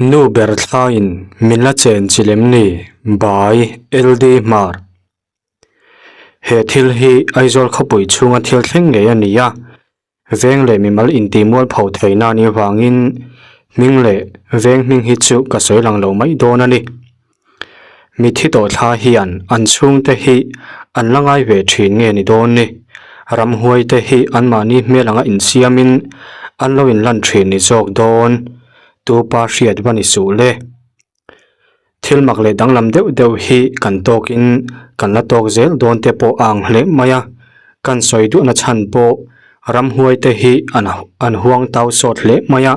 Nu ber thlaiin min la chen chi lem ni? By LD Hmar. He thil hi Aizawl khawpui chhunga thil thleng ngei a ni a, veng leh mimal intih mualpho theihna a nih avangin hming leh veng hming hi chu ka sawi lang lo mai dawn a ni. Mithi tawh thla hian an chhungte hi an la ngai ve thin nge ni dawn ni? Ramhuai te hi anmahni hmel anga insiamin an lo inlan thin ni zawk dawn? Tu pa hriat va ni suh le? Thil mak leh danglam deuh deuh hi kan tawkin kan la tawk zel dawn te pawh a ang hle mai a, kan sawi duhna chhan pawh ramhuai te hi an huang tau sawt hle mai a.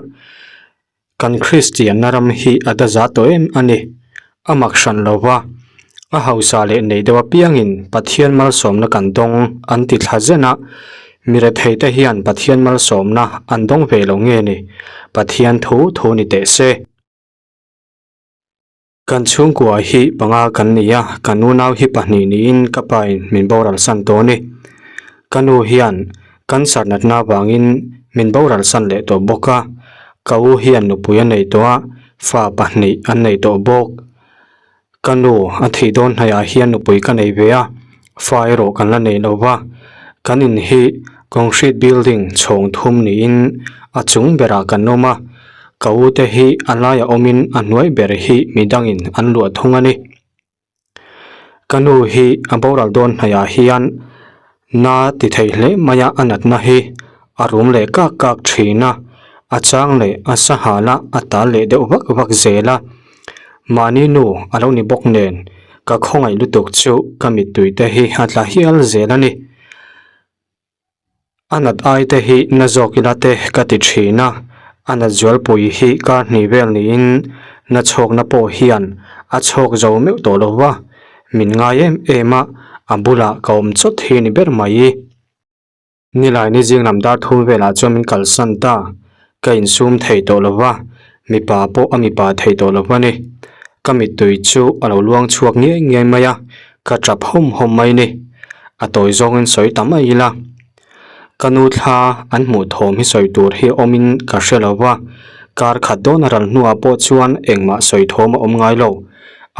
Kan Kristianna ram hi a da za tawh em a ni. A mak hran lo va, a hausa leh nei deuh apiangin Pathian malsawmna kan dawng an ti thla zen a, mi retheite hian Pathian malsawmna an dawng ve lo nge ni? Pathian thu thu ni teh se. Kan chhungkua hi panga kan ni a, kan unau hi pahnih niin ka pain min boral san tawh a ni. Ka nu hian cancer natna avangin min boral san leh tawh bawk a, ka u hian nupui a nei tawh a, fa pahnih an nei tawh bawk. Ka nu a thih dawn hnaihah hian nupui ka nei ve a, fa erawh kan la nei lo va. Kan in hi concrete building chhawng thum niin a chung berah kan awm a. Ka u te hi a laiah awmin a hnuai ber hi midangin an luah thung a ni. Ka nu hi a boral dawn hnaihah hian na ti thei hle mai a, a natna hi a rum leh kak kak thin a, a chang leh a sahal a, a tal leh deuh vak vak zel a. Mahni nu a lo ni bawk nen ka khawngaih lutuk chu ka mittui te hi a tla hial zel a ni. A nat ai te hi na zawk ila te ka ti thin a, a nat zualpui hi kar hnih vel niin na chhawkna pawh hian a chhawk zo meuh tawh lo va, min ngai em em a, a bulah ka awm chawt hi ni ber mai. Nilai ni zing lam dar thum velah chuan min kalsan ta, ka insum thei tawh lo va, mipa pawh a mipa thei tawh lo va ni. Ka mittui chu a lo luang chhuak ngiai ngiai mai a, ka tap hawm hawm mai ni. A tawi zawngin sawi ta mai ila. Ka nu thla an hmuh thawm hi sawi tur hi awmin ka hre lo va, kar khat dawn a ral hnuah pawh chuan engmah sawi thawm a awm ngai lo.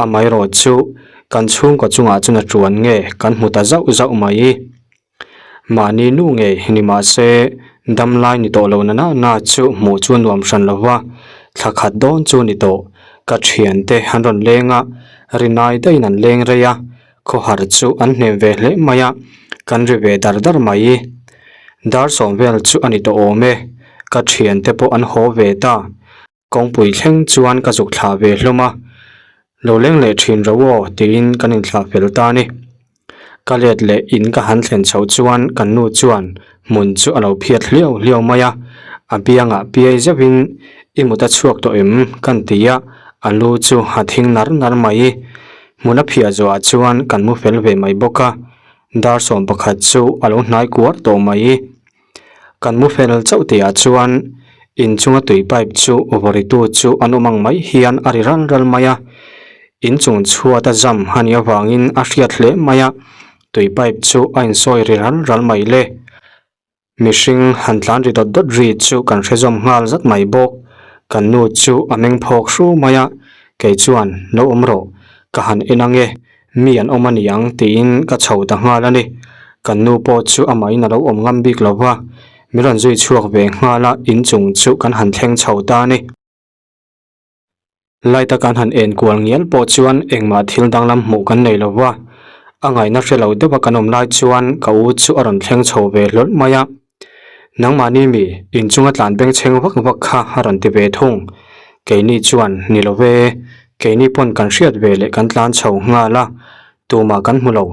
Amaherawh chu kan chhungkaw chungah chuan a tuan nge kan hmu ta zauh zauh mai. Mahni nu ngei ni mah se dam lai ni tawh lo na na na chu hmuh chu a nuam hran lo va, thla khat dawn chu ni tawh. Ka thiante an rawn leng a, rinai daihin an leng rei a, khawhar chu an hnem ve hle mai a, kan ri ve dar dar mai. Dar sawm vel chu a ni tawh awm e, ka thiante pawh an haw ve ta. Kawngpui thleng chuan ka zuk thlah ve hlawm a, lo leng leh thin ro aw tiin kan inthlah fel ta a ni. Ka let leh in ka han thlen chhoh chuan kan nu chuan hmun chu a lo phiat hliau hliau mai a, a biangah piai zeuhin i mut a chhuak tawh em kan ti a, a lu chu a thing nar nar mai. Hmun a phiah zawhah chuan kan mu fel ve mai bawk a, dar 11 chu a lo hnai kuar tawh mai. Kan mu fel chauh tihah chuan inchunga tui pipe chu vawritu chu an awm ang mai hian a ri ral ral mai a, inchung chhuat a jam a nih avangin a hriat hle mai a, tui pipe chu a insawi ri ral ral mai le. Mihring han tlan ri dawt dawt ri chu kan hre zawm nghal zat mai bawk. Kan nu chu a meng phawk hru mai a, kei chuan lo awm rawh, ka han en ang e, Mi an awm a ni ang tiin ka chho ta nghal a ni. Kan nu pawh chu amahin a lo awm ngam bik lo va, min rawn zui chhuak ve nghal a, inchung chu kan han thleng chho ta a ni. Light a kan han en kual ngial pawh chuan engmah thil danglam hmuh kan nei lo va, a ngaihna hre lo deuh a kan awm lai chuan ka u chu a rawn thleng chho ve hlawlh mai a. Nangmahni mi, inchunga tlan bengchheng vak vak kha a rawn ti ve thung. Keini chuan, Ni lo ve, keini pawn kan hriat ve leh kan tlan chho nghal a, tumah kan hmu lo,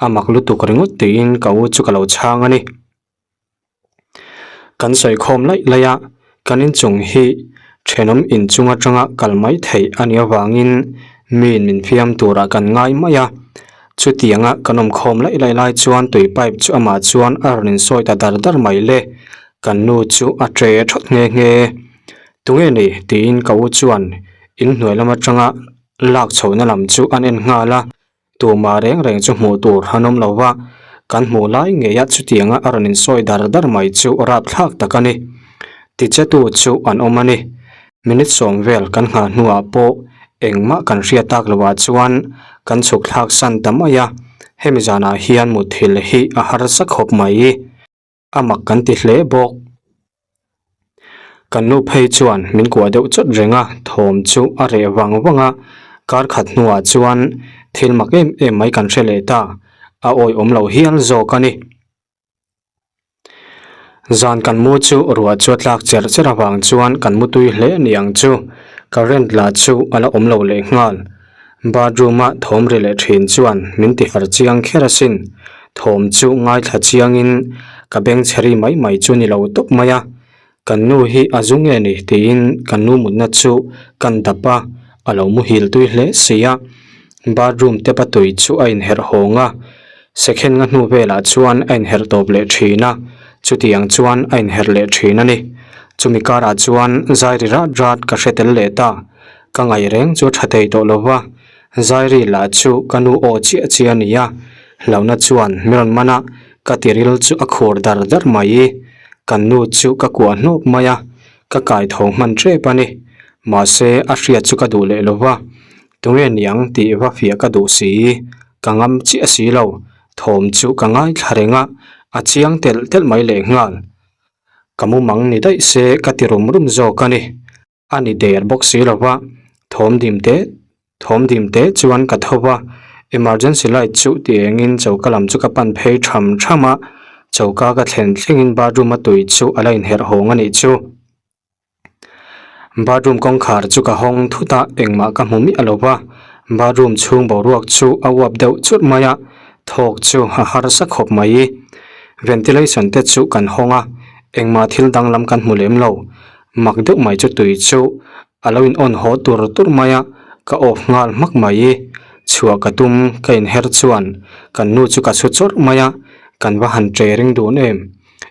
a mak lutuk ringawt tiin ka u chu ka lo chhang a ni. Kan sawi khawm laih laih a, kan inchung hi thenawm inchung atanga kal mai theih a nih avangin miin min fiam turah kan ngai mai a. Chutianga kan awm khawm laih laih lai chuan tui pipe chu amah chuan a rawn insawi ta dar dar mai le, kan nu chu a tre thawt nghe nghe. Tunge ni? tiin ka u chuan inhnuai lam atanga lak chhohna lam chu an en nghal a, tumah reng reng chu hmuh tur an awm lo va, kan hmuh lai ngeia chutianga a rawn insawi dar dar mai chu rapthlak tak a ni. Tichetu chu an awm a ni. Minute sawm vel kan nghah hnuah pawh engmah kan hriat tak lovah chuan kan chhuk thlak san ta mai a, hemi zanah hian mutthilh hi a harsa khawp mai. A mak kan ti hle bawk. Kan nu phei chuan min kuah deuh chawt reng a, thawm chu a reh vang vang a, kar khat hnuah chuan thil mak em em mai kan hre leh ta, a awihawm loh hial zawk a ni. Zan kan mu chu ruah chu a tlak cherh cherh avang chuan kan mu tui hle a ni ang chu, current lah chu a la awm lo leh nghal. Bathroom a thawm ri leh thin chuan min ti harh chiang kher asin, thawm chu ngaithla chiangin ka beng chhe ri mai mai chu ni lo tawp mai a, kan nu hi a zu nge ni tiin kan nu mutna chu kan dap a, a lo muhil tui hle si a, bathroom tep a tui chu a inherh hawng a, second nga hnu velah chuan a inherh tawp leh thin a, chutiang chuan a inherh leh thin a ni. Chumi karah chuan zai ri rat rat ka hre tel leh ta. Ka ngaih reng chu a tha thei tawh lo va, Zairi lah chu ka nu aw chiah chiah a ni a, hlauhna chuan mi rawn man a, ka tiril chu a khur dar dar mai. Kan nu chu ka kuah hnawp mai a, ka kai tho hman tep a ni. Mahse, a hriat chu ka duh leh lo va, tunge niang tih va fiah ka duh si, ka ngam chiah si lo, thawm chu ka ngaithla reng a, a chiang telh telh mai lehnghal. Ka mumang ni daih se ka ti rum rum zawk a ni. A ni der bawk si lo va, thawm dim teh thawm dim teh chuan ka tho va, emergency light chu ti engin choka lam chu ka pan phei tham tham a, choka ka thlen thlengin bathroom a tui chu a la inherh hawng a nih chu. Bathroom kawngkhar chu ka hawng thut a, engmah ka hmu miah lo va, bathroom chhung boruak chu a uap deuh churh mai a, thawk chu a harsa khawp mai. Ventilation te chu kan hawng a, engmah thil danglam kan hmu lem lo. Mak deuh mai chu tui chu a lo in on haw tur tur mai a, ka off nghal hmak mai. Chhuah ka tum ka inher chuan kan nu chu ka chhu chawrh mai a, kan va han che ring dun em.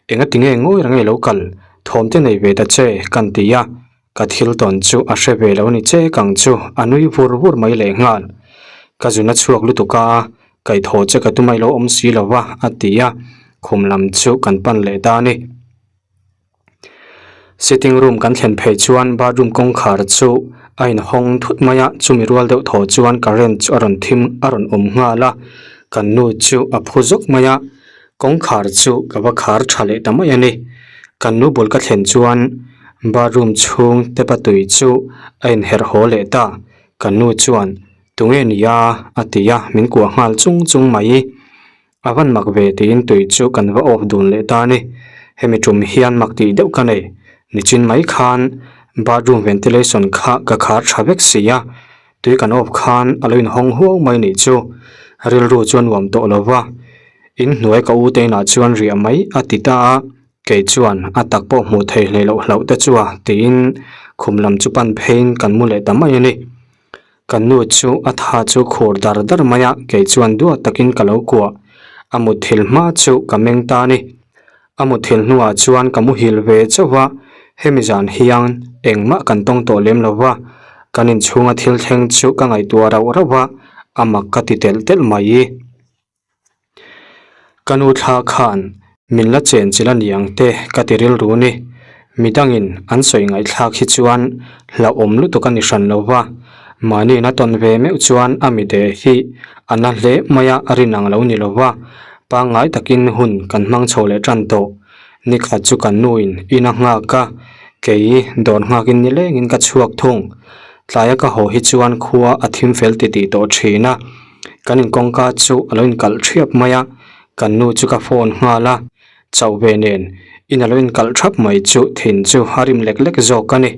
Enga tinge ngawi reng ei lo kal, thawm te nei ve ta che kan ti a, ka thil tawn chu a hre ve lo ni che kang chu a nui vur vur mai leh nghal. Ka zun a chhuak lutuk a, kaihthawh che ka tum a i lo awm si lo va a ti a, khum lam chu kan pan leh ta a ni. Sitting room kan thlen phei chuan bathroom kawngkhar chu a inhawng thut mai a, chumi rual deuh thaw chuan current chu a rawn thim a rawn awm nghal a, kan nu chu a phu zawk mai a, kawngkhar chu ka va khar tha leh ta mai a ni. Kan nu bul ka thlen chuan bathroom chhung tep a tui chu a inherh haw leh ta, kan nu chuan tunge ni a? a ti a, min kuah nghal chung chung mai. A van mak ve tiin tui chu kan va off dun leh ta a ni. Hemi tum hian mak tih deuh ka nei. Nichin mai khan bathroom ventilation kha ka khar tha vek si a, tui kan off khan a lo inhawng huau mai nih chu. Rilru chu a nuam tawh lo va, inhnuai ka u te inah chuan riah mai a ti ta a, kei chuan a tak pawh hmuh thei hlei loh hlauh te chu a tiin khum lam chu pan pheiin kan mu leh ta mai a ni. Kan nu chu a tha chu khur dar dar mai a, kei chuan duat takin ka lo kuah. A mutthil hma chu ka meng ta a ni. A mutthil hnuah chuan ka muhil ve chauh a, hemi zan hian engmah kan tawng tawh lem lo va, kan inchhunga thil thleng chu ka ngaihtuah rauh rauh a, a mak ka ti telh telh mai. Ka nu thla khan min la chen chilh a ni ang te ka ti rilru ni. Midangin an sawi ngaihthlak hi chuan hlauhawm lutuk a ni hran lo va, mahniin a tawn ve meuh chuan a mi deh hi a na hle mai a rin ang lo ni lo va, pangngai takin hun kan hmang chho leh tan tawh. Nikhat chu kan nuin in a nghak a, kei dawr nghakin nilengin ka chhuak thung. Tlaia ka haw hi chuan khua a thim fel titih tawh thin a. Kan inkawngka chu a lo inkalh thiap mai a, kan nu chu ka phone nghal a, chauh ve nen in a lo inkalh thap mai chu thin chu a rim lek lek zawk a ni.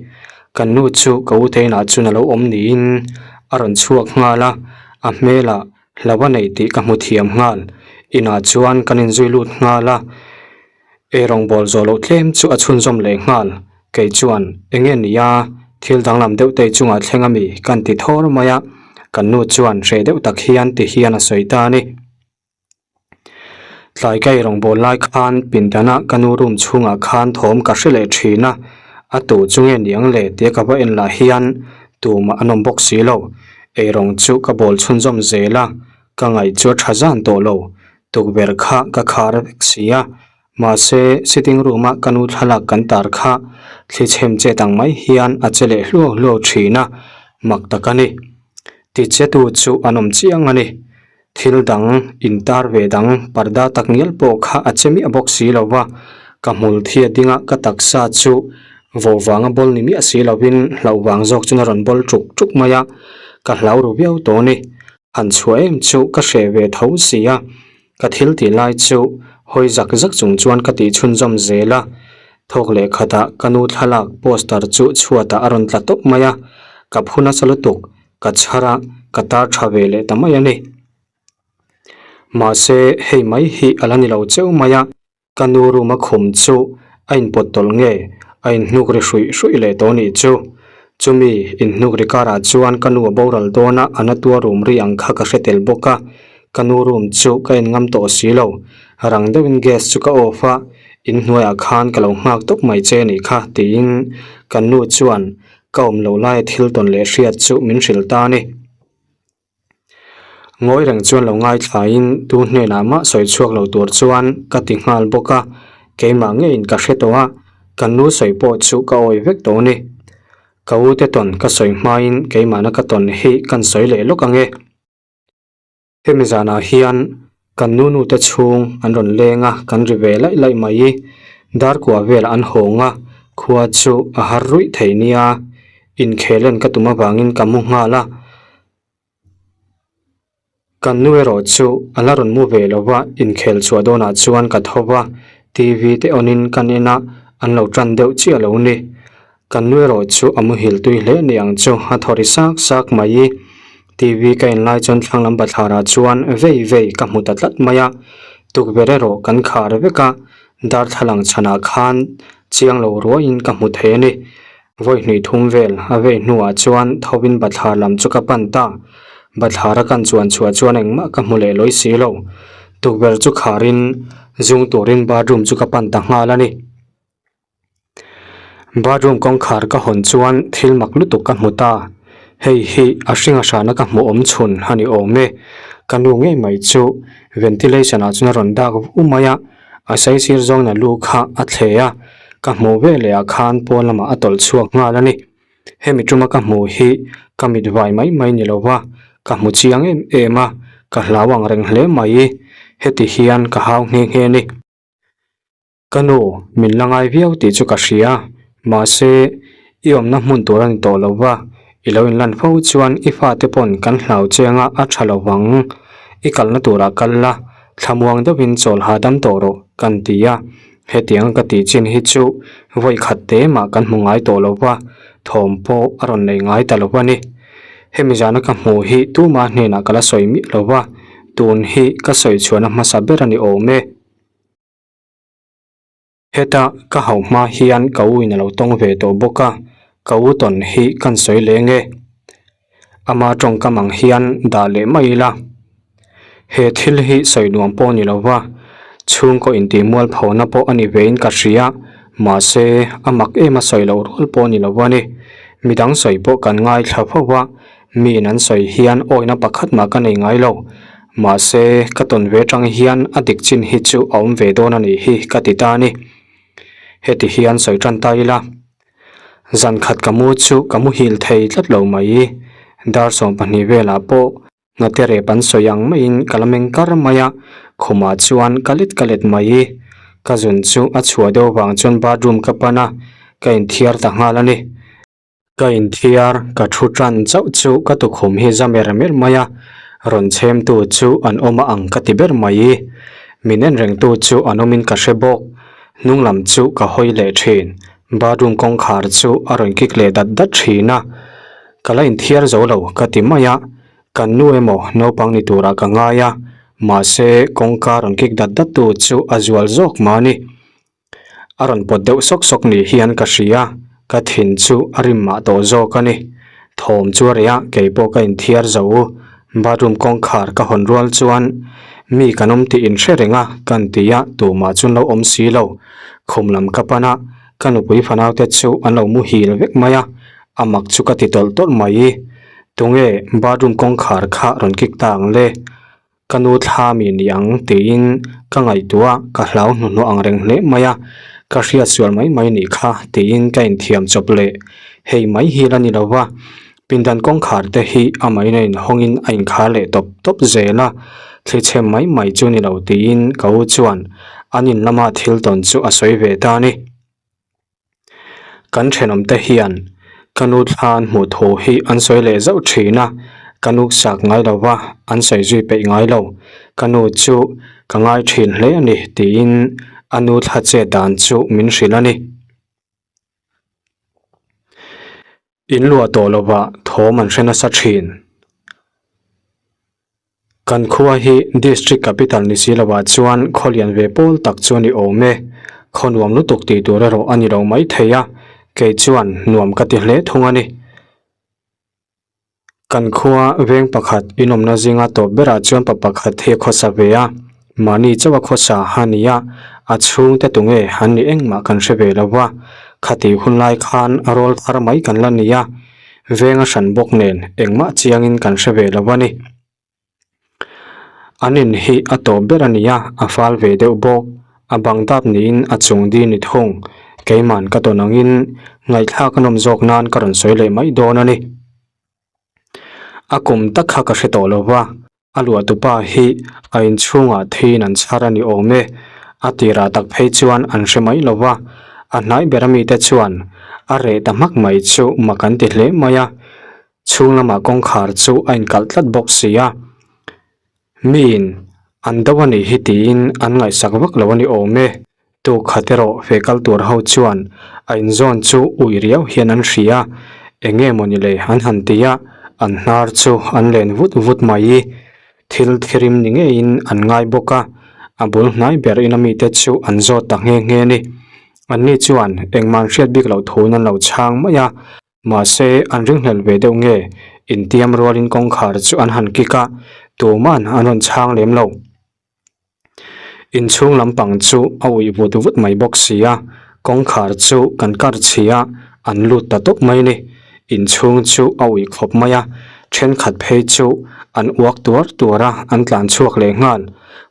Kan nu chu ka u te inah chuan a lo awm niin a rawn chhuak nghal a, a hmelah hlo a nei tih ka hmu thiam nghal. Inah chuan kan inzui lut nghal a. Ei rawngbâwl zawh loh tlêm chu a chhunzawm leh nghal. Kei chuan, Eng nge nia, thil danglam deuh te chungah thleng a mi? Kan ti thawr mai a. Kan nu chuan hreh deuh tak hian ti hian a sawi ta a ni. Tlai ka ei rawngbâwl lai khan pindana ka nu room chhungah khan thawm ka hre leh thin a, a tu chu nge niang le tia ka va en lah hian tumah an awm bawk si lo. Ei rawng chu ka bâwl chhunzawm zel a, ka ngaih chu a tha zan tawh lo. Tukverh kha ka khar vek si a. Mahse, sitting room-a ka nu thlalak kan tar kha thli chhem chet ang mai hian a che leh hluau hluau thin a, mak tak a ni. Ti chetu chu an awm chiang a ni. Thil dang, intar ve dang, parda tak ngial pawh kha a che miah bawk si lo va, ka hmul thi a ding a, ka taksa chu vawh vanga bawl ni miah si lovin hlauh vang zawk chuan a rawn bawl ṭuk ṭuk mai a, ka hlau ru viau tawh a ni. Han chhuah em chu ka hreh ve tho si a, ka thil tih lai chu hawi zak zak chung chuan ka tih chhunzawm zel a, thawk leh khatah ka nu thlalak poster chu chhuatah a rawn tla tawp mai a, ka phu nasa lutuk, ka chhar a, ka tar tha ve leh ta mai a ni. Mahse hei mai hi a la ni lo cheu mai a. Ka nu room a khum chu a inpawt tawlh nge a inhnuk ri hruih hruih leh tawh nih chu. Chumi inhnuk ri karah chuan ka nu a boral dawn a, a na tua room ri ang kha ka hre tel bawk a. Ka nu room chu ka en ngam tawh si lo. Rang deuhin gas chu ka off a, inhnuaiah khan ka lo nghak tawp mai che nih kha tiin ka nu chuan ka awm loh laia thil tawn leh hriat chu min hrilh ta a ni. Ngawi reng chuan lo ngaithlain tu hnenah mah sawi chhuak lo tur chuan ka ti nghal bawk a, keimah ngeiin ka hre tawh a, ka nu sawi pawh chu ka awi vek tawh a ni. Ka u te tawn ka sawi hmain keimahna ka tawn hi kan sawi leh lawk ang e. Hemi zanah hian kan nu nu te chhung an rawn leng a, kan ri ve laih laih mai. Darkua velah an hawng a, khua chu a har ruih thei nia. Inkhel en ka tum avangin ka mu nghal a. Kan nu erawh chu a la rawn mu ve lo va, inkhel chhuah dawnah chuan ka tho va, TV te on in kan en a, an lo tan deuh chiah lo ni. Kan nu erawh chu a muhil tui hle ni ang chu a thaw ri sak sak mai. TV ka en lai chuan thlang lam bathlarah chuan vei vei ka hmu ta tlat mai a, tukverh erawh kan khar vek a, darthlalang chhanah khan chiang lo ruaiin ka hmu thei a ni. Vawi hnih thum vel a vei hnuah chuan thovin bathlar lam chu ka pan ta. Bathlar a kan chuan chhuah chuan engmah ka hmu leh lawi si lo. Tukverh chu kharin zung turin bathroom chu ka pan ta nghal a ni. Bathroom kawngkhar ka hawn chuan thil mak lutuk ka hmu ta. Hei hi a hringa hrana ka hmuh awm chhun a ni awm e. Ka nu ngei mai chu ventilation ah chuan a rawn dak vu mai a. A saisir zawng na lu kha a thle a, ka hmuh ve leh ah khan pawn lamah a tawlh chhuak nghal a ni. Hemi tuma ka hmuh hi ka mit vai mai mai ni lo va, ka hmu chiang em em a, ka hlau ang reng hle mai. Heti hian ka hau nghe nghe a ni. Ka nu, min la ngai viau tih chu ka hria, mahse i awmna hmun tur a ni tawh lo va, i lo inlan fo chuan i fate pawn kan hlau cheng a, a tha lo vang. I kalna turah kal la, thlamuang deuhin chawl hahdam tawh rawh, kan ti a. Hetianga ka tih chin hi chu vawi khat te mah kan hmu ngai tawh lo va, thawm pawh a rawn nei ngai ta lo a ni. Hemi zana ka hmuh hi tuma hnenah ka la sawi miah lo va, tun hi ka sawi chhuahna hmasa ber a ni awm e. Heta ka hauh hma hian ka u in a lo tawng ve tawh bawk a, ka u tawn hi kan sawi leng e. Ama tawngkam ang hian dah leh mai ila. He thil hi sawi nuam pawh ni lova, chhungkaw intih mualphona pawh a ni vein ka hria, mahse a mak em a sawi loh rual pawh ni lo a ni. Midang sawi pawh kan ngaithla fo va, Miin an sawi hian awihna pakhat mah ka nei ngai lo. Mahse, ka tawn ve atang hian a dik chin hi chu a awm ve dawn a nih hi ka ti ta a ni. Heti hian sawi tan ta ila. Zan khat ka mu chu ka muhil thei tlat lo mai. Dar 12 velah pawh ngate rep an sawi ang maiin ka la meng kar mai a, khumah chuan ka let ka let mai. Ka zun chu a chhuah deuh vang chuan bathroom ka pan a, ka inthiar ta nghal a ni. Ka inthiar, ka thu tan chauh chu ka tukhum hi za mer mer mai a, rawn chhemtu chu an awm a ang ka ti ber mai. Min en rengtu chu an awmin ka hre bawk. Hnung lam chu ka hawi leh thin. Bathroom kawngkhar chu a rawn kik leh dat dat thin a. Ka la inthiar zo lo ka ti mai a, kan nu emaw naupang ni turah ka ngai a, mahse kawngka rawn kik dat dat tu chu a zual zawk mah a ni. A rawn pawt deuh sawk sawk ni hian ka hria, ka thin chu a rim mah tawh zawk a ni. Thawm chu a reh a, kei pawh ka inthiar zo. Bathroom kawngkhar ka hawn rual chuan mi kan awm tih inhre reng a, kan ti a, tumah chu an lo awm si lo. Khum lam ka pan a, ka nupui fanaute chu an lo muhil vek mai a, a mak chu ka ti tawlh tawlh mai. Tunge bathroom kawngkhar kha rawn kik ta ang le? Ka nu thla mi ni ang tiin ka ngaihtuah a, ka hlau hnuhnawh ang reng hle mai a, ka hriat sual mai mai nih kha tiin ka inthiam chawp leh. Hei mai hi la ni lo va, pindan kawngkhar te hi amahin a inhawngin a inkhar leh tawp tawp zel a, thli chhem mai mai chu ni lo tiin ka u chuan an in lama thil tawn chu a sawi ve ta a ni. Kan thenawmte hian ka nu thla an hmuh thu hi an sawi leh zauh thin a, ka nu sak ngai lo va, an sawi zui peih ngai lo. Ka nu chu ka ngai thin hle a ni tiin a nu thla chet dan chu min hrilh a ni. In luah tawh lovah thawm an hre nasa thin. Kan khua hi District Capital ni si lovah chuan khaw lian ve pawl tak chu a ni awm e. Khaw nuam lutuk tih tur erawh a ni lo mai thei a, kei chuan nuam ka ti hle thung a ni. Kan khua veng pakhat inawmna zinga tawp berah chuan pa pakhat hi a khawsa ve a, mahni chauh a khawsa a ni a, a chhungte tunge an ni engmah kan hre ve lo va, khatih hun lai khan a rawl thar mai kan la ni a, veng a hran bawk nen engmah chiangin kan hre ve lo a ni. An in hi a tawp ber a ni a, a fal ve deuh bawk. A bang dap niin a chung di ni thung. Keiman ka tawn angin ngaihthlak a nawm zawk nan ka rawn sawi leh mai dawn a ni. A kum tak kha ka hre tawh lo va, a luahtupa hi a inchhungah thiin an chhar a ni awm e. A tirah tak phei chuan an hre mai lo va, a hnai ber amite chuan a reh ta hmak mai chu mak an ti hle mai a. Chhung lamah kawngkhar chu a inkalh tlat bawk si a, miin an do a nih hi tiin an ngaihsak vak lo a ni awm e. Tu khat erawh ve kal tur ho chuan a inzawn chu ui riau hian an hria a, eng nge maw ni le an han ti a, an hnar chu an len vut vut mai. Thil thirim ni ngeiin an ngai bawk a, a bul hnai ber ina mite chu an zawt ta nghe nghe a ni. Anni chuan engmah an hriat bik loh thuin an lo chhang mai a. Mahse, an ringhlel ve deuh nge? Intiam rualin kawngkhar chu an han kik a, tuman an rawn chhang lem lo. Inchhung lampang chu a uih vut vut mai bawk si a, kawngkhar chu kan kar chhi a, an lut ta tawp mai ni. Inchhung chu a uih khawp mai a, thenkhat phei chu an uak tuar tuar a, an tlan chhuak leh nghal.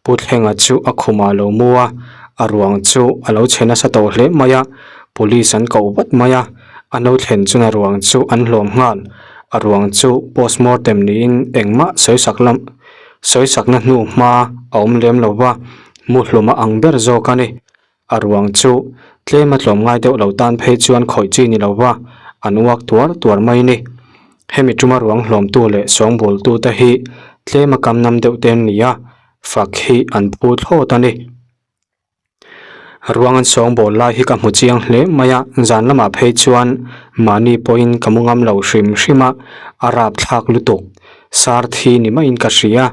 Pu Thlenga chu a khumah a lo mu a, a ruang chu a lo chhe nasa tawh hle mai a, police an koh vat mai a. A no thlen chuna ruang chu an hlawm nghal. A ruang chu postmortem niin engmah sawisak lam sawisakna hnu hma a awm lem lo va, mu hlum a ang ber zawk a ni. A ruang chu tlem a tlawm ngai deuh lo tan phei chuan khawih chi ni lo va, an uak tuar tuar mai ni. Hemi tuma ruang hlawmtu leh sawngbawltute hi tlem a kam nam deuh te an ni a, fak hi an phu thlawt a ni. Ruang an sawngbawl lai hi ka hmu chiang hle mai a, zan lamah phei chuan mahni pawhin ka mu ngam lo hrim hrim a, a rap thlak lutuk. Sar thi ni maiin ka hria,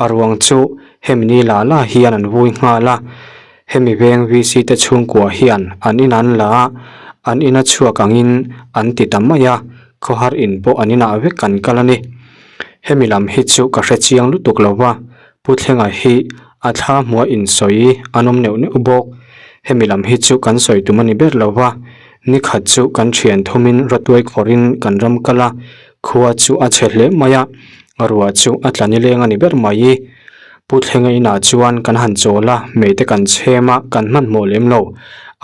a ruang chu hemi ni la la hian an vui nghal a, hemi veng VC te chhungkua hian an in an la a, an ina chhuak angin an ti ta mai a, khawhar in pawh an inah vek an kal a ni. Hemi lam hi chu ka hre chiang lutuk lo va, Pu Thlenga hi a thla hmuah insawi an awm neuh neuh bawk. Hemi lam hi chu kan sawi tum a ni ber lo va, ni khat chu kan thian thumin rawtuai khawrin kan ram kal a, khua chu a chhe hle mai a, ruah chu a tla nileng a ni ber mai. Pu Thlenga inah chuan kan han chawl a, mei te kan chhem a, kan hmanhmawh lem lo.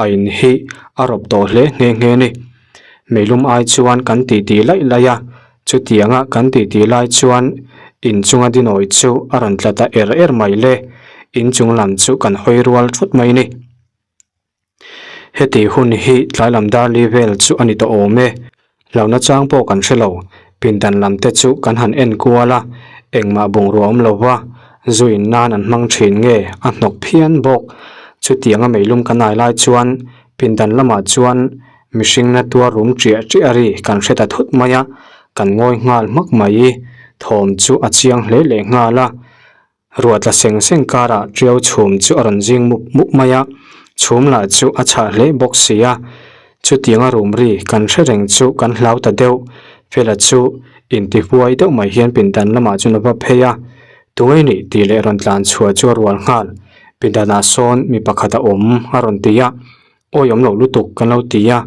A in hi a rawp tawh hle nghe nghe a ni. Meilum ai chuan kan titi laih laih a, Chutianga kan titi lai chuan inchunga dinawi chu a rawn tla ta er er mai le, inchung lam chu kan hawi rual thut mai ni. Heti hun hi tlai lam darli vel chu a ni tawh awm e, hlauhna chang pawh kan hre lo, pindan lam te chu kan han en kual a, engmah bungrua awm lo va, zu in nan an hmang thin nge a hnawk phian bawk. Chutianga meilum kan ai lai chuan pindan lamah chuan Mihring na tuar rum ṭiah ṭiah ri kan hre ta thut mai a, kan ngawi nghal hmak mai. Thawm chu a chiang hle leh nghal a, ruah tla seng seng karah ṭiau chhum chu a rawn zing mup mup mai a, chhum lah chu a chhah hle bawk si a. Chutianga rum ri kan hre reng chu kan hlau ta deuh, Fela chu intihuai deuh mai hian pindan lamah chuan a va phei a, Tunge nih tih leh rawn tlan chhuah chu a rual nghal, pindanah sawn mi pakhat a awm a rawn ti a. Awi awm loh lutuk kan lo ti a,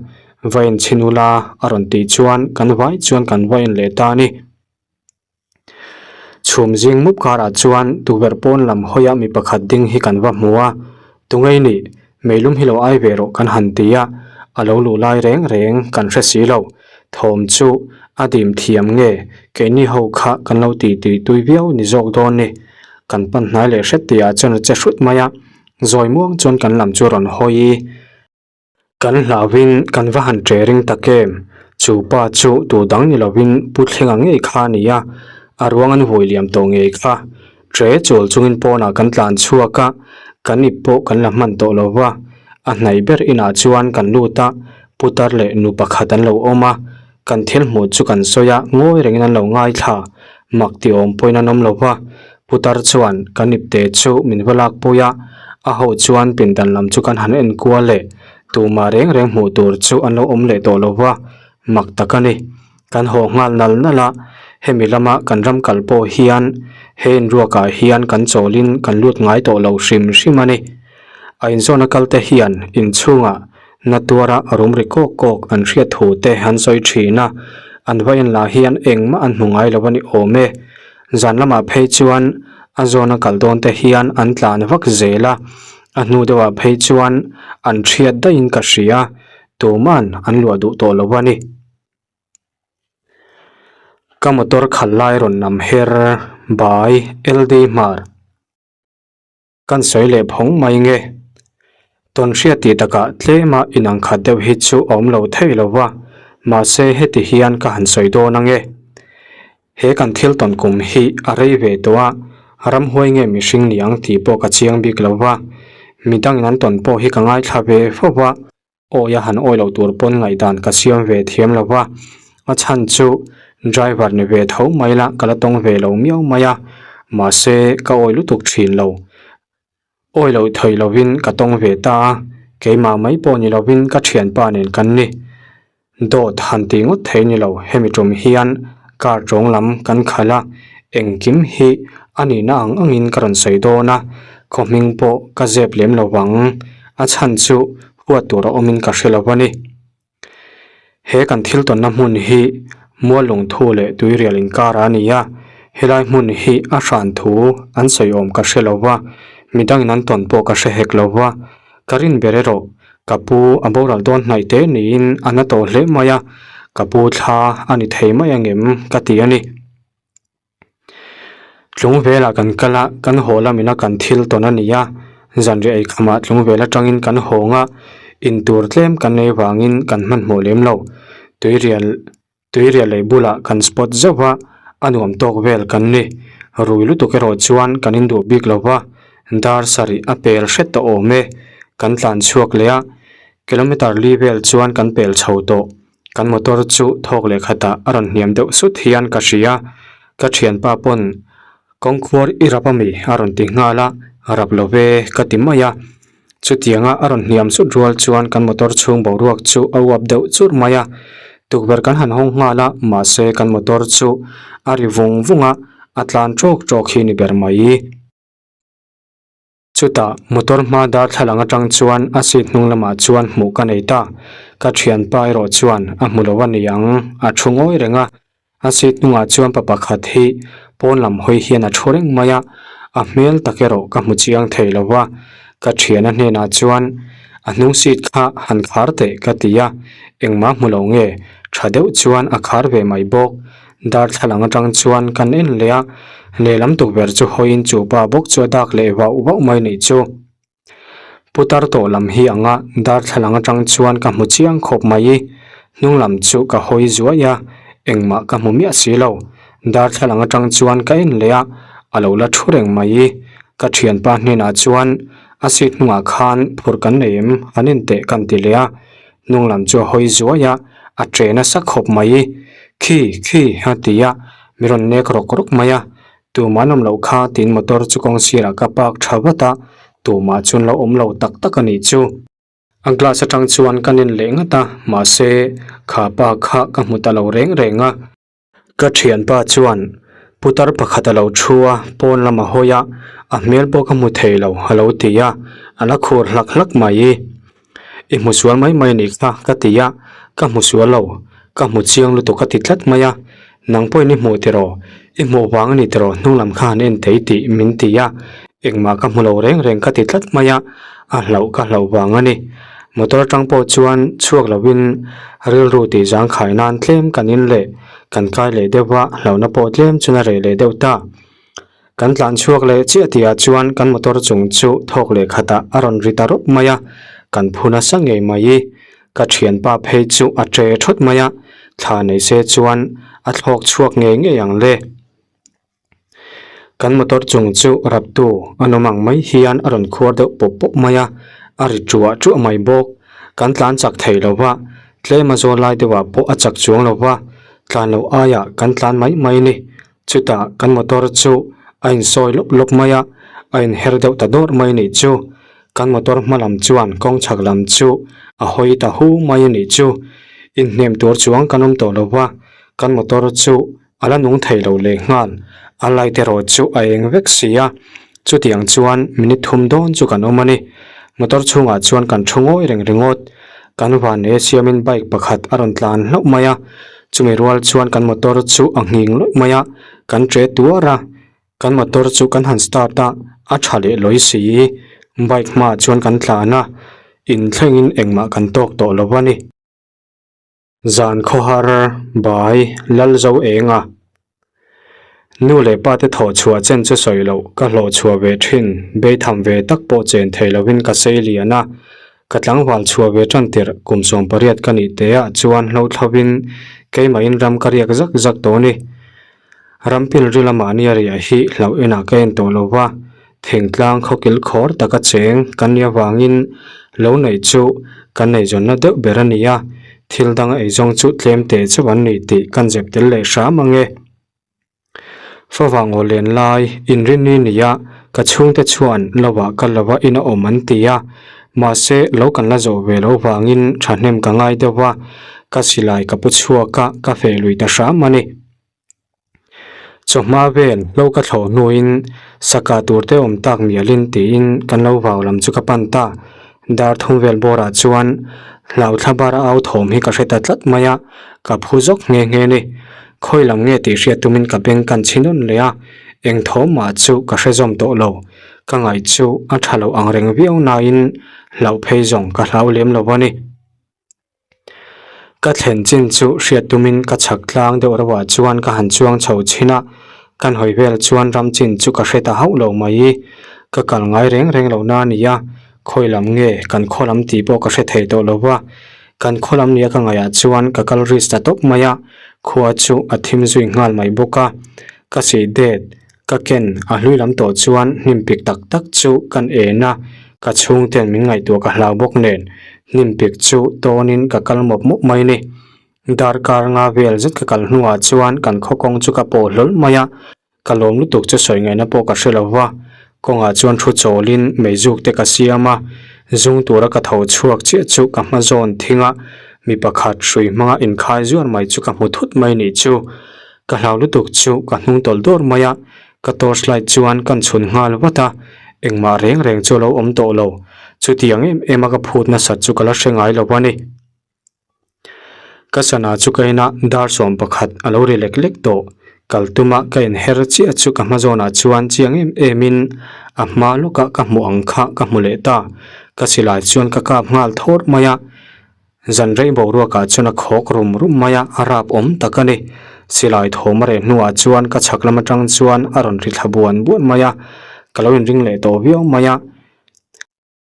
va en chhin ula a rawn tih chuan kan vai chuan kan va en leh ta a ni. Chhum zing mup karah chuan tukverh pawn lam hawia mi pakhat ding hi kan va hmu a, Tungei nih, meilum hi lo ai ve rawh kan han ti a, a lo luh lai reng reng kan hre si lo. Thawm chu a dim thiam nge keini ho kha kan lo ti tui tui viau ni zawk dawn ni. Kan pan hnai leh hret tihah chuan a che hrut mai a, zawi muang chuan kan lam chu a rawn hawi. Kan hlauhin kan va han ṭe ring tak em? Chu pa chu tu dang ni lovin Pu Thlenga ngei kha a ni a, a ruang an vui liam tawh ngei kha. Ṭe chawl chungin pawnah kan tlan chhuak a, kan ip pawh kan la hman tawh lo va. A hnaih ber inah chuan kan lut a, putar leh nu pakhat an lo awm a, kan thil hmuh chu kan sawi a, ngawi rengin an lo ngaithla. Mak ti awm pawhin an awm lo va, Putar chuan kan ipte chu min va lakpui a, a ho chuan pindan lam chu kan han en kual leh tumah reng reng hmuh tur chu an lo awm leh tawh lo va, mak tak a ni. Kan haw nghal nal nal a, hemi lama kan ram kal pawh hian he inruakah hian kan chawlin kan lut ngai tawh lo hrim hrim a ni. A inzawna kalte hian inchhungah na tuara rum ri kawk kawk an hriat thu te an sawi thin a, an va en lah hian engmah an hmu ngai lo a ni awm e. Zan lamah phei chuan a zawna kal dawn te hian an tlan vak zel a, a hnu deuhah phei chuan an thiat daihin ka hria, tuman an luah duh tawh lo a ni. Ka motor khalh lai rawn nam her by LD Hmar. Kan sawi leh phawng mai nge? Tawn hriat tih takah tlema inang khat deuh hi chu a awm lo thei lo va, mahse heti hian ka han sawi dawn ang e. He kan thil tawn kum hi a rei ve tawh a, ramhuai nge mihring ni ang tih pawh ka chiang bik lo va, midangin an tawn pawh hi ka ngaithla ve fo va, Awi a han awi loh tur pawn ngaihdan ka siam ve thiam lo va, a chhan chu driver ni ve tho mai la ka la tawng ve lo miau mai a, mahse ka awi lutuk thin lo. Awi loh thei lovin ka tawng ve ta a, keimah mai pawh ni lovin ka thianpa nen kan ni. Dawt han tih ngawt thei ni lo, hemi tum hian car tawng lam kan khalh a, engkim hi a nihna ang angin ka rawn sawi dawn a, khaw hming pawh ka zep lem lo vang, a chhan chu huat tur a awmin ka hre lo a ni. He kan thil tawnna hmun hi Muallungthu leh Tuirial inkar a ni a, helai hmun hi a hran thu an sawi awm ka hre lo va, midangin an tawn pawh ka hre hek lo va, ka rin ber erawh ka pu a boral dawn hnaih te niin a na tawh hle mai a, ka pu thla a ni thei mai angem ka ti a ni. Tlung velah kan kal a, kan haw lamina kan thil tawn a ni a, zanriah eikhamah tlung vel atangin kan hawng a, intur tlem kan nei vangin kan hmanhmawh lem lo. Tuirial tuirial lei bulah kan spot zauh a, a nuam tawk vel kan ni. Rui lutuk erawh chuan kan induh bik lo va, dar sarih a pel hret tawh awm e. Kan tlan chhuak leh a, kilometer li vel chuan kan pel chho tawh. Kan motor chu thawk leh khatah a rawn hniam deuh sut hian ka hria. Ka thianpa pawn kawngkhuar i rap ami a rawn ti nghal a, rap lo ve ka ti mai a. Chutianga a rawn hniam sut rual chuan kan motor chhung boruak chu a uap deuh churh mai a. Tukverh kan han hawng nghal a, mahse kan motor chu a ri vung vung a, a tlan tawk tawk hi ni ber mai. Chutah motor hma darthlalang atang chuan a seat hnung lamah chuan hmuh ka nei ta. Ka thianpa erawh chuan a hmu lo a ni ang, a thu ngawi reng a. A seat hnungah chuan pa pakhat hi pawn lam hawi hian a thu reng mai a, a hmel tak erawh ka hmu chiang thei lo va. Ka thiana hnenah chuan a hnung seat kha han khar teh ka ti a, engmah hmu lo nge tha deuh chuan a khar ve mai bawk. Darthlalang atang chuan kan en leh a, lehlam tukverh chu hawiin chu pa bawk chu a dak leh vauh vauh mai nih chu. Putar tawh lam hi ang a, darthlalang atang chuan ka hmu chiang khawp mai i, hnung lam chu ka hawi zuai a, engmah ka hmu miah si lo. Darthlalang atang chuan ka en leh a, a lo la thu reng mai i, ka thianpa hnenah chuan a seat hnungah khan phur kan nei em han en teh kan ti leh a, Hnung lam chu a hawi zuai a, a che nasa khawp mai. Khi, khi, a ti a, mi rawn nek rawk rawk mai a. Tumah an awm loh kha tiin motor chu kawng sirah ka park tha vat a, tumah chuan lo awm lo tak tak a nih chu. A glass atang chuan ka nen leh ngat a, mahse kha pa kha ka hmu ta lo reng reng a. Ka thianpa chuan putar pakhat a lo thu a, pawn lam a hawi a, a hmel pawh ka hmu thei lo a lo ti a, a la khur hlak hlak mai. I hmu sual mai mai a nih kha ka ti a, ka hmu sual lo, ka hmu chiang lutuk a ti tlat mai a. Nang pawhin i hmuh tiraw? I hmuh vang a ni tiraw hnung lam kha han en thei tih min ti a, engmah ka hmu lo reng reng ka ti tlat mai a, a hlauh ka hlauh vang a ni. Motor atang pawh chuan chhuak lovin rilru tih zangkhai nan tlem kan in leh kan kai leh deuh va, hlauhna pawh tlem chuan a reh leh deuh ta. Kan tlan chhuak leh chiah tihah chuan kan motor chung chu thawk leh khatah a rawn ri ta rawp mai a, kan phu nasa ngei mai. Ka thianpa phei chu a tre thawt mai a, thla nei se chuan a thlawk chhuak ngei ngei ang le. Kan motor chung chu raptu a nawm ang mai hian a rawn khuar deuh pawp pawp mai a, a ri ṭuah ṭuah mai bawk. Kan tlan chak thei lo va, tlem a zawl lai deuhah pawh a chak chuang lo va, tlan loh aiah kan tlan mai mai a ni. Chutah kan motor chu a insawi lawp lawp mai a, a inher deuh ta dawrh mai a nih chu. Kan motor hma lam chuan kawng chhak lam chu a hawi ta hu mai a nih chu. Inhnem tur chuang kan awm tawh lo va, kan motor chu a la nung thei lo lehnghal. A light erawh chu a eng vek si a, chutiang chuan minute thum dawn chu kan awm a ni. Motor chhungah chuan kan thu ngawi reng ringawt. Kan van e siamin bike pakhat a rawn tlan hlauh mai a, Chumi rual chuan kan motor chu a nghing lawih mai a, kan che tuar a, kan motor chu kan han start a, a tha leh lawi si. Bike hmaah chuan kan tlan a, inthlengin engmah kan tawk tawh lo a ni. Zan khawhar bai Lalzo Enga Nu leh pa te thawh chhuah chen chu sawi loh ka hlawh chhuah ve thin, beitham ve tak pawh chen thei lovin ka sei lian a, ka tlangval chhuah ve tan tirh kum 18 ka nih te ah chuan hlo thlovin keimahin ram ka riak zak zak tawh a ni. Ram pilri lamah nia riah hi hlauh enah ka en tawh lo va, thingtlang khawkil khawr taka cheng kan nih avangin lo neih chu kan neizawnna deuh ber a ni a, thil dang eizawng chu tlem teh chauh an ni tih kan zep tel leh hram ang e. Favang aw len lai inrinni nia ka chhungte chuan lovah ka lova in a awm an ti a, mahse lo kan la zawh ve lo vangin thahnem ka ngai deuh a, ka silai ka pu chhuak a, ka feh lui ta hram a ni. Chawhma vel lo ka thlawh hnuin saka tur te awm tak mialin tiin kan lo vau lam chu ka pan ta. Dar thum vel bawrah chuan hlauthla bar a au thawm hi ka hre ta tlat mai a, ka phu zawk nghe nghe ni. Khawi lam nge tih hriat tumin ka beng kan chhi nawn leh a, eng thawm mah chu ka hre zawm tawh lo. Ka ngaih chu a tha lo ang reng viau nain hlauh phei zawng ka hlau lem lo a ni. Ka thlen chin chu hriat tumin ka chhak tlang deuh reuhah chuan ka han chuang chho chhin a, kan hawi vel chuan ram chin chu ka hre ta hauh lo mai. Ka kal ngai reng reng lo na a ni a, khawi lam nge kan khaw lam tih pawh ka hre thei tawh lo va. Kan khaw lam nia ka ngaihah chuan ka kal risk ta tawp mai a, khua chu a thim zui nghal mai bawk a. Ka sih det Ka ken a hlui lam tawh chuan hnim pik tak tak chu kan en a, ka chhungten min ngaihtuah ka hlau bawk nen hnim pik chu tawnin ka kal mawp mawp mai ni. Darkar nga vel zet ka kal hnuah chuan kan khaw kawng chu ka pawh hlawl mai a, ka lawm lutuk chu sawi ngaihna pawh ka hre lo va, kawngah chuan thu chawlin meizuk te ka siam a, zung tura ka tho chhuak chiah chu ka hma zawn thing a, mi pakhat hrui hmanga inkhai zuar mai chu ka hmu thut mai nih chu. Ka hlau lutuk chu ka hnung tawlh dawr mai a, ka torch light chuan kan chhun nghal vat a, engmah reng reng chu a lo awm tawh lo. Chutiang em em a ka phut nasat chu ka la hre ngai lo a ni. Ka sana chu ka en a, dar 11 a lo ri lek lek tawh. Kal tuma ka inher chiah chu ka hma zawnah chuan chiang em em in a hma lawkah ka hmuh ang kha ka hmu leh ta. Ka silai chuan ka kap nghal thawr mai a. Zan rei boruakah chuan a khawk rum rum mai a, a rap awm tak a ni. Silai thawm a reh hnuah chuan ka chhak lam atang chuan a rawn ri thla buan buan mai a, ka lo inring leh tawh viau mai a.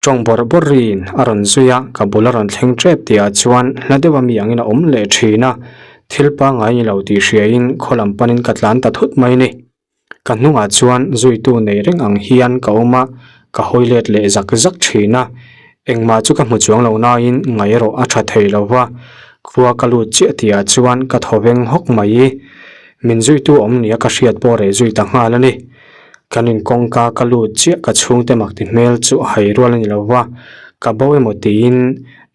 Tawng bawrh bawrh riin a rawn zui a, ka bul a rawn thleng tep tihah chuan hla deuh a mi angin a awm leh thin a, thil pangngai ni lo tih hriain khaw lam panin ka tlan ta thut mai a ni. Ka hnungah chuan zuitu nei reng ang hian ka awm a, ka hawi let leh zak zak thin a. Engmah chu ka hmu chuang lo nain ngaih erawh a tha thei lo va, khua ka lut chiah tihah chuan ka thaw veng hawk mai. Min zuitu awm nia ka hriat pawh reh zui ta nghal a ni. Kan in kawngka ka lut chiah ka chhungte mak ti hmel chu a hai rual a ni lo va, ka bo emaw tiin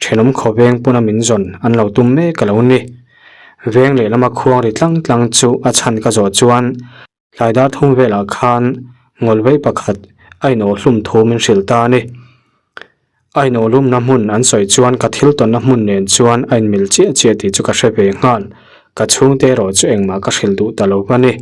thenawm khawveng pawna min zawn an lo tum mek a lo ni. Veng lehlama khuang ri tlang tlang chu a chhan ka zawh chuan tlai dar thum velah khan ngawlvei pakhat a inawhhlum thu min hrilh ta a ni. A inawhlumna hmun an sawi chuan ka thil tawnna hmun nen chuan a inmil chiah chiah tih chu ka hre ve nghal. Ka chhungte erawh chu engmah ka hrilh duh ta lo a ni.